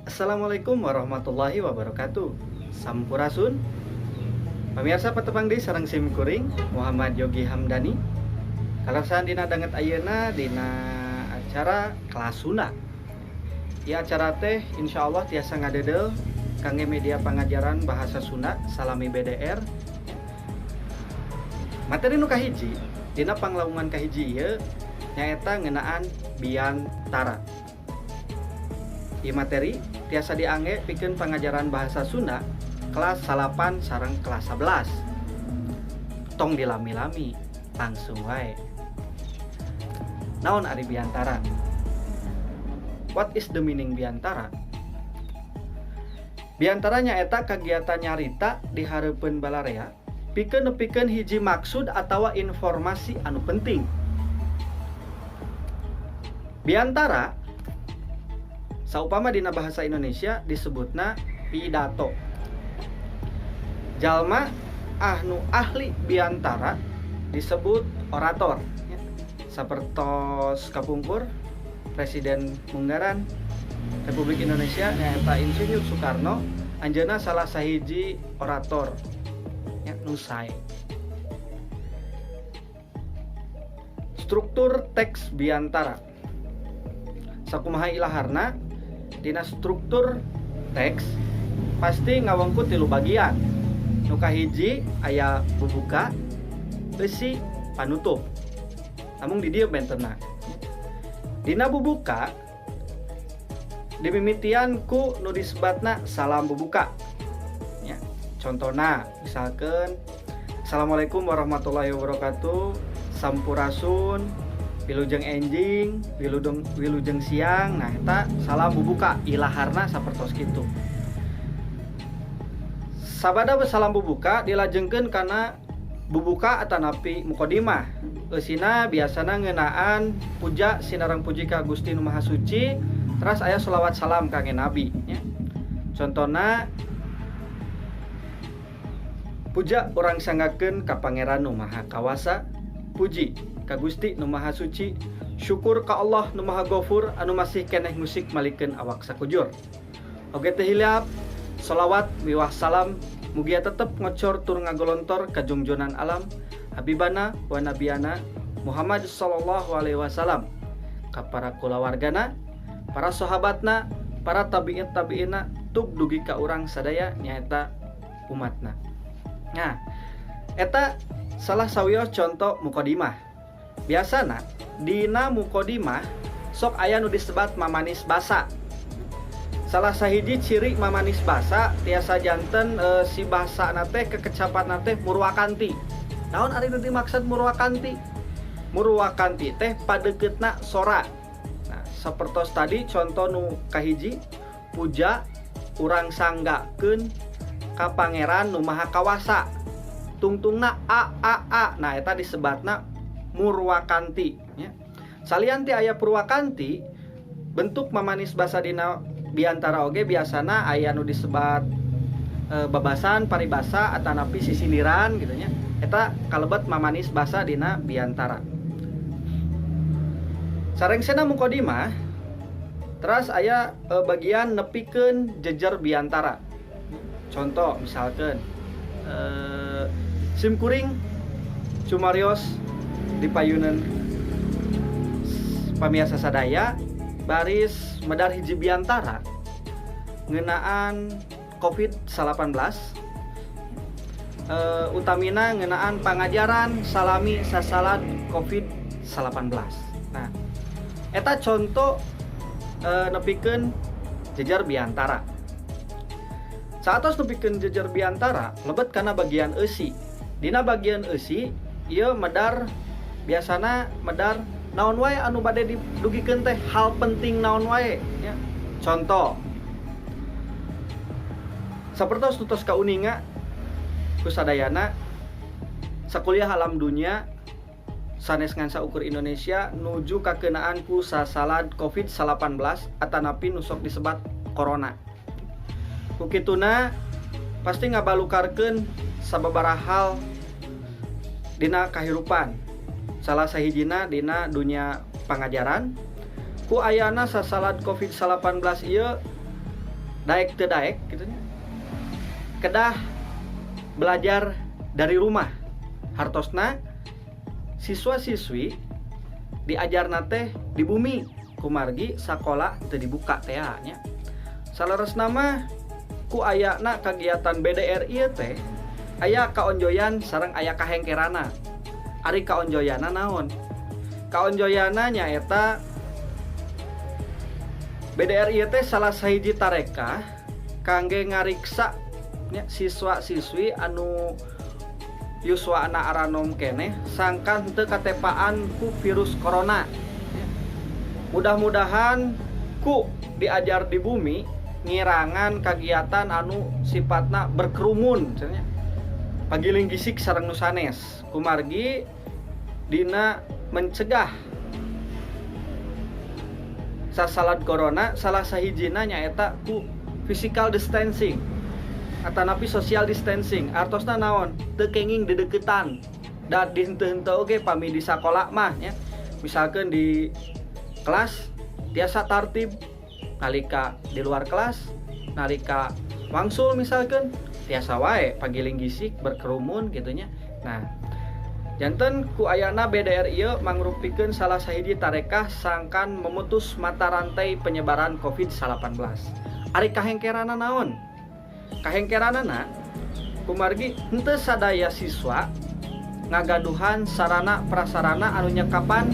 Assalamualaikum warahmatullahi wabarakatuh. Sampurasun. Pamirsa, patepang deui sareng sim kuring Muhammad Yogi Hamdani. Kaleresan dina danget ayeuna dina acara Kelas Sunda. Ieu acara teh insyaallah tiasa ngadeudeuh kangge media pangajaran bahasa Sunda salami BDR. Materi nu kahiji dina panglaungan kahiji ieu nyaeta ngeunaan biantara. Ieu materi tiasa diangge pikeun pangajaran bahasa Sunda kelas 9 sareng kelas 11. Tong dilami-lami, langsung wae. Naon ari biantara? What is the meaning biantara? Biantara nyaeta kagiatan nyarita di hareupeun balarea pikeun nepikeun hiji maksud atawa informasi anu penting. Biantara saupama dina bahasa Indonesia disebutna pidato. Jalma anu ahli biantara disebut orator. Ya. Sapertos kapungkur Presiden Munggaran Republik Indonesia nyaeta Insinyur Soekarno, anjeunna salah sahiji orator ya, nu sae. Struktur teks biantara. Sakumaha ilaharna dina struktur teks pasti ngawengku tilu bagian. Nu kahiji aya bubuka, eusi, panutup. Namun di dieu bentenna. Dina bubuka dimimitian ku nu disebatna salam bubuka. Ya, contona misalkan Assalamualaikum warahmatullahi wabarakatuh, sampurasun, wilujeng enjing, wilujeng siang. Nah, eta salam bubuka ilaharna sapertos kitu. Sabada salam bubuka dilajengkeun kana bubuka atanapi mukodimah. Eusina biasana ngeunaan puja sinareng puji ka Gusti Nu Maha Suci, teras aya sholawat salam ka Nabi nya. Contona puja urang sanggakeun ka Pangeran Nu Maha Kawasa, puji ka Gusti Nu Maha Suci, syukur ka Allah Nu Maha Gofur anu masih keneh musik malikeun awak sakujur. Oge teu hilap sholawat miwah salam mugia tetep ngocor tur ngagolontor ka jongjonan alam Habibana wa nabiyana Muhammad sallallahu alaihi wasallam, ka para kulawargana, para sahabatna, para tabi'in tabi'ina, tug dugi ka urang sadaya nyaeta umatna. Nah, eta salah sawios contoh mukodimah. Biasana dina mukodimah sok aya nu disebat mamanis basa. Salah sahiji ciri mamanis basa tiasa janten si basa teh kekecapan teh murwakanti. Naon ari nu dimaksud murwakanti? Murwakanti teh padeuketna sora. Nah, sapertos tadi contoh nu kahiji puja urang sanggakeun ka Pangeran nu Maha Kawasa. Tungtungna a a a. Nah, eta disebatna murwakanti nya. Salian ti aya purwakanti, bentuk mamanis basa dina biantara oge biasana aya nu disebat babasan, paribasa atanapi sisindiran gitu nya. Eta kalebet mamanis basa dina biantara. Sarengsena mukodimah teras aya bagian nepikeun jejer biantara. Contoh misalkan sim kuring cumarios di payunan pamiarsa sadaya baris medar hiji biantara ngeunaan COVID-19, utamina ngeunaan pangajaran salami sasalad COVID-19. Nah, eta contoh nepikeun jejer biantara. Saatos nepikeun jejer biantara lebet kana bagian eusi. Dina bagian eusi ieu medar biasana medar naon wae anu bade didugikeun teh hal penting naon wae ya. Contoh sapertos tutos kauninga ku sadayana sakuliah alam dunia sanes ngan saukur Indonesia nuju kakeunaan ku sasalad COVID-19 atanapi nu sok disebat corona. Ku kituna pasti ngabalukarkeun sababaraha hal dina kahirupan, salah sahijina dina dunia pangajaran. Ku ayana sasalad COVID-19 ieu, daek teu daek gitu nya, kedah belajar dari rumah. Hartosna siswa-siswi diajarna teh di bumi, kumargi sakola teu dibuka teh nya. Saleresna mah ku ayana kagiatan BDR ieu teh aya kaonjoyan sareng aya kahengkerana. Ari kaonjoyana naon? Kaonjoyana nyaeta BDR ieu teh salah sahiji tarekah kangge ngariksa nya siswa-siswi anu yuswana aranom keneh sangkan teu katepaan ku virus corona. Mudah-mudahan ku diajar di bumi ngirangan kagiatan anu sifatna berkerumun cenah, pagiling gisik sareng nu sanes, kumargi dina mencegah sasalad corona salah sahijina nyaeta ku physical distancing atanapi social distancing. Artosna naon? Teu kenging dedeketan da di henteu-henteu oge pami di sakola mah nya. Misalkan di kelas tiasa tartib, nalika di luar kelas, nalika wangsul misalkan, tiasa wae pagiling gisik berkerumun gitu nya. Nah, janten ku ayana BDR ieu mangrupikeun salah sahiji tarekah sangkan memutus mata rantai penyebaran COVID-19. Ari kahengkerana naon? Kahengkeranana kumargi henteu sadaya siswa ngagaduhan sarana prasarana anu nyekapan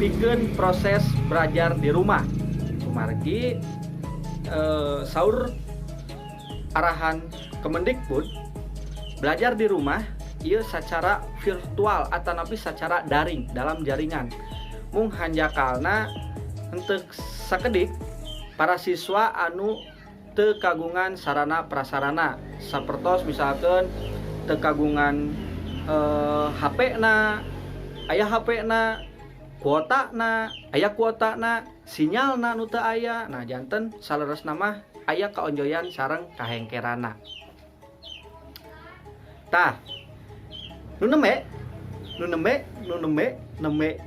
pikeun proses belajar di rumah, kumargi saur arahan Kemendikbud, belajar di rumah ieu secara virtual atanapi secara daring dalam jaringan. Mung hanjakalna henteu sakedik para siswa anu teu kagungan sarana prasarana, sapertos misalkan teu kagungan HP na, aya HP na, kuota na, aya kuota na, sinyal na nu teu aya. Nah, janten saleresna mah aya kaonjoyan sareng kahengkerana. Tah, nu nembe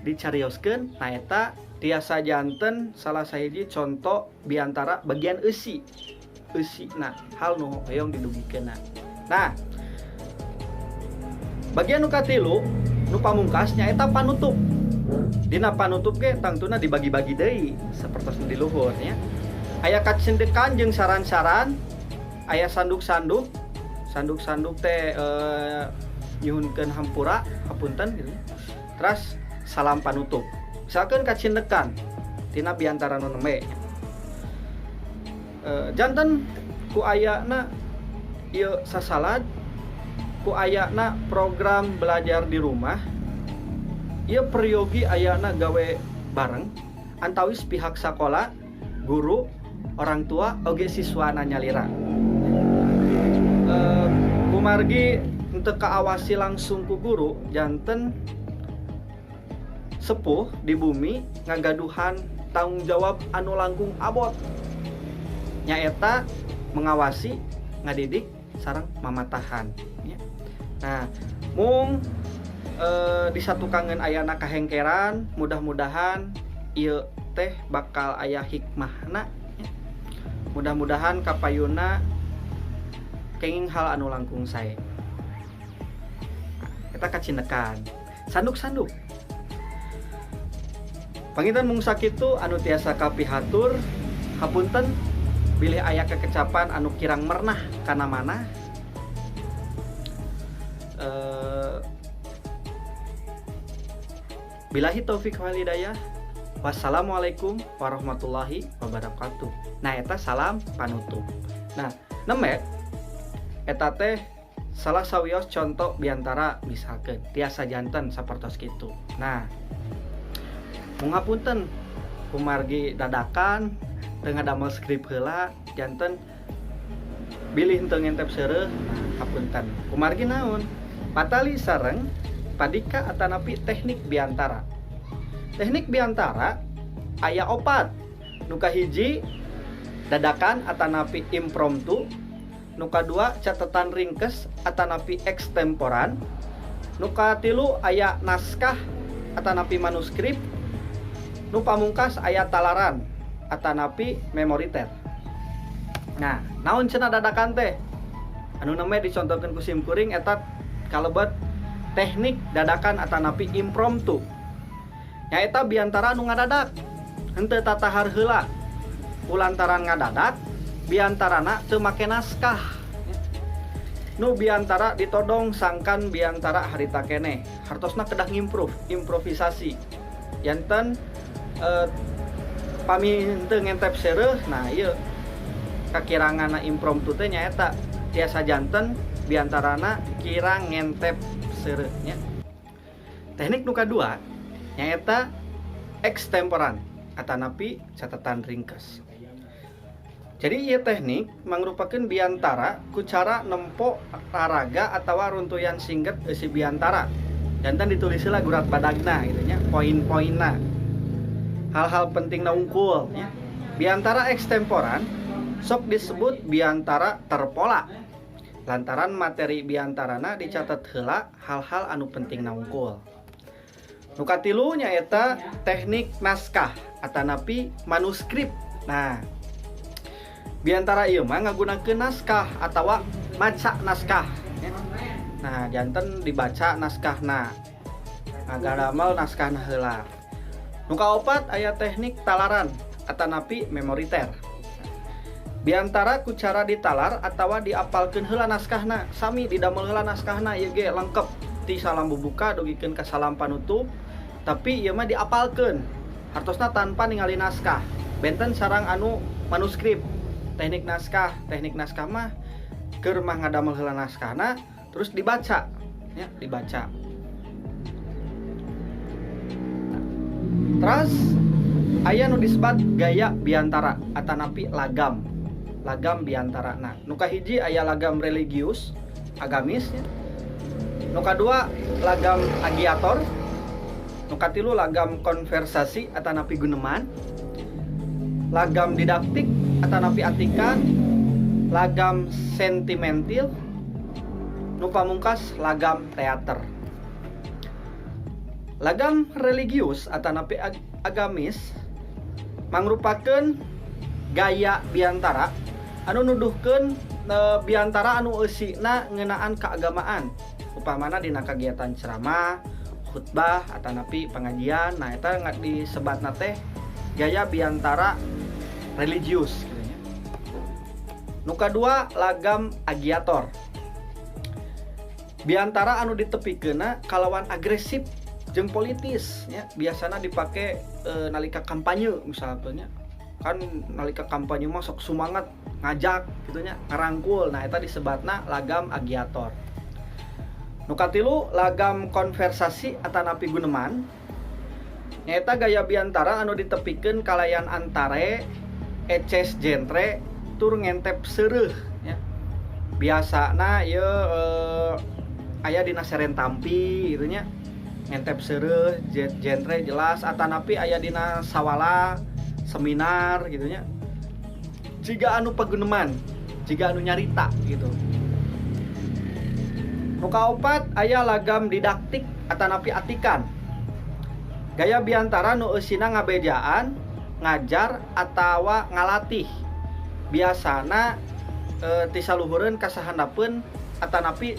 dicarioskeun, nah eta tiasa janten salah sahiji contoh biantara bagian eusi eusi nah hal nu hoyong didugikeunna. Nah, bagian nu katilu, nu pamungkas, nyaeta panutup. Dina panutup ge tangtuna dibagi-bagi deui sapertos nu di luhur nya. Aya kacendekan jeung saran-saran, aya sanduk-sanduk. Sanduk-sanduk teh nyuhunkeun hampura, hapunten gitu. Terus salam panutup. Misalkan kacindekan tina biantara nu nembe, janten ku ayana ieu sasalad, ku ayana program belajar di rumah ieu, peryogi ayana gawe bareng antawis pihak sekolah, guru, orang tua oge siswana nyalira. Kumargi henteu kaawasi langsung ku guru, janten sepuh di bumi ngagaduhan tanggung jawab anu langkung abot, nyaeta mengawasi, ngadidik sareng mamatahan ya. Nah, mung disatukangan ayana kahengkeran, mudah-mudahan ieu teh bakal aya hikmahna ya. Mudah-mudahan kapayuna kenging hal anu langkung sae. Eta kacindekan. Sanduk-sanduk. Panginten mung sakitu anu tiasa kapihatur. Hapunten bilih aya kekecapan anu kirang mernah kana mana. Billahi taufik wal hidayah. Wassalamualaikum warahmatullahi wabarakatuh. Nah, eta salam panutup. Nah, nembe eta teh salah sawios contoh biantara, misalkan tiasa janten sapertos kitu. Nah, mungapunten kumargi dadakan teu ngadamel skrip heula, janten bilih henteu ngentep seureuh. Nah, hapunten kumargi naon? Patali sareng padika atanapi teknik biantara. Teknik biantara aya opat. Nu kahiji dadakan atanapi impromptu. Nu kadua catatan ringkes atanapi ekstemporan. Nu katilu aya naskah atanapi manuskrip. Nu pamungkas aya talaran atanapi memoriter. Nah, naon cenah dadakan teh? Anu namanya dicontohkeun ku sim kuring eta kalebet teknik dadakan atanapi impromptu. Nyaeta biantara anu ngadadak, henteu tatahar heula. Ulantaran ngadadak, biantarana teu make naskah. Nu biantara ditodong sangkan biantara harita keneh. Hartosna kedah ngimprove, improvisasi. Janten pami henteu ngentep seureuh, nah ieu kakiranganna impromptu teh nyaeta tiasa janten biantarana kirang ngentep seureuh nya. Teknik nu kadua nyaeta ekstemporan atanapi catatan ringkes. Jadi ieu teknik mangrupakeun biantara ku cara nempo raraga atawa runtuyan singget eusi biantara. Janten ditulis heula gurat badagna gitu nya, poin-poinna. Hal-hal penting na unggul nya. Biantara ekstemporan sok disebut biantara terpola. Lantaran materi biantarana dicatat heula hal-hal anu penting na unggul. Nu katilu nyaeta teknik naskah atanapi manuskrip. Nah, biantara ieu mah ngagunakeun naskah atawa maca naskah ya. Nah, janten dibaca naskahna. Ngagadamel naskahna heula. Nu kaopat aya teknik talaran atanapi memoriter. Biantara ku cara ditalar atawa diapalkeun heula naskahna, sami didamel heula naskahna ieu ge lengkep ti salam bubuka dugikeun ka salam panutup, tapi ieu mah diapalkeun. Hartosna tanpa ningali naskah. Benten sareng anu manuskrip. Teknik naskah mah keur mah ngadamel heula naskahna terus dibaca ya, dibaca. Terus aya nu disebat gaya biantara atanapi lagam. Lagam biantara. Nah, nu kahiji aya lagam religius, agamis ya. Nu kadua lagam agiator. Nu katilu lagam konversasi atanapi guneman. Lagam didaktik atanapi atikan, lagam sentimental, nu pamungkas lagam teater. Lagam religius atanapi agamis mangrupakeun gaya biantara anu nuduhkeun biantara anu eusina ngeunaan keagamaan, upamana dina kagiatan ceramah, khutbah atanapi pengajian. Nah, eta disebatna teh gaya biantara religius gitu nya. Nu kadua lagam agiator. Biantara anu ditepikeunna kalawan agresif jeung politis nya, biasana dipake nalika kampanye misalnya. Kan nalika kampanye mah sok sumangat ngajak gitu nya, ngarangkul. Nah, eta disebatna lagam agiator. Nu katilu lagam konversasi atanapi guneman. Nyaeta gaya biantara anu ditepikeun kalayan antare eces jentre tur ngentep seureuh nya. Biasana ieu aya dina serentampi gitu nya. Ngentep seureuh jentre jelas atanapi aya dina sawala seminar gitu nya. Jiga anu paguneman, jiga anu nyarita gitu. Nu kaopat aya lagam didaktik atanapi atikan. Gaya biantara nu eusina ngabejaan, ngajar atawa ngalatih. Biasana ti saluhureun ka sahandapeun atanapi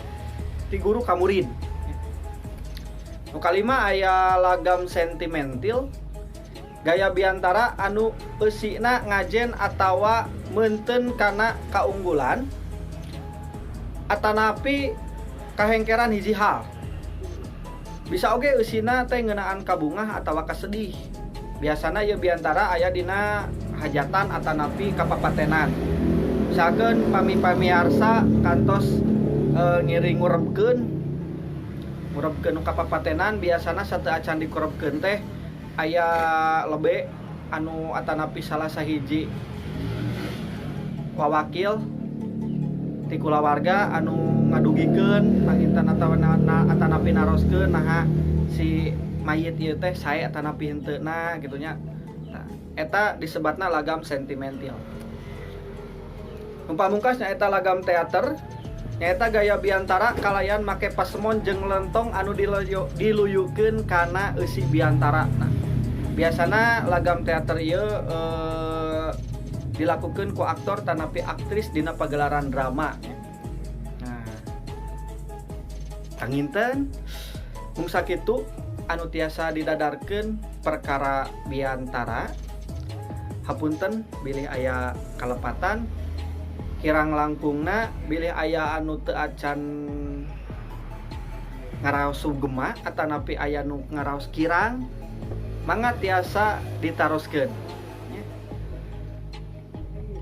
ti guru ka murid. Nu kalima aya lagam sentimental. Gaya biantara anu eusina ngajen atawa meunteun kana kaunggulan atanapi kahengkeran hiji hal. Bisa oge eusina teh ngeunaan kabungah atawa kasedih. Biasana ieu biantara aya dina hajatan atanapi kapapatenan. Misalkeun pami pamiarsa kantos ngiring ngurebkeun nu kapapatenan, biasana sateu acan dikurebkeun teh aya lebe anu atanapi salah sahiji wawakil ti kulawarga anu ngadugikeun panginten atawa atanapi naroskeun naha si mayit ieu teh sae atanapi henteuna gitu nya. Nah, eta disebatna lagam sentimental. Nu pamungkas nyaeta lagam teater, nyaeta gaya biantara kalayan make pasemon jeung lentong anu diluyukeun kana eusi biantara. Nah, biasana lagam teater ieu dilakukeun ku aktor tanapi aktris dina pagelaran drama. Nah, panginten mung sakitu anu tiasa didadarkeun perkara biantara. Hapunten bilih aya kalepatan, kirang langkungna bilih aya anu teu acan ngaraos sugema atanapi aya nu ngaraos kirang, mangga tiasa ditaroskeun.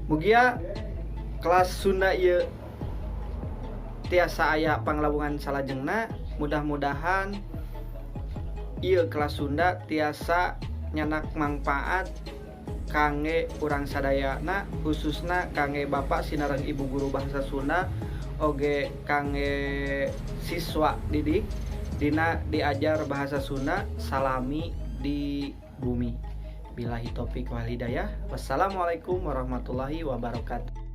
Mugia kelas Sunda ieu tiasa aya panglawungan salajengna. Mudah-mudahan ieu kelas Sunda tiasa nyanak mangpaat kangge urang sadayana, khususna kangge bapak sinareng ibu guru bahasa Sunda, oge kangge siswa didik dina diajar bahasa Sunda salami di bumi. Billahi taufik wal hidayah. Wassalamualaikum warahmatullahi wabarakatuh.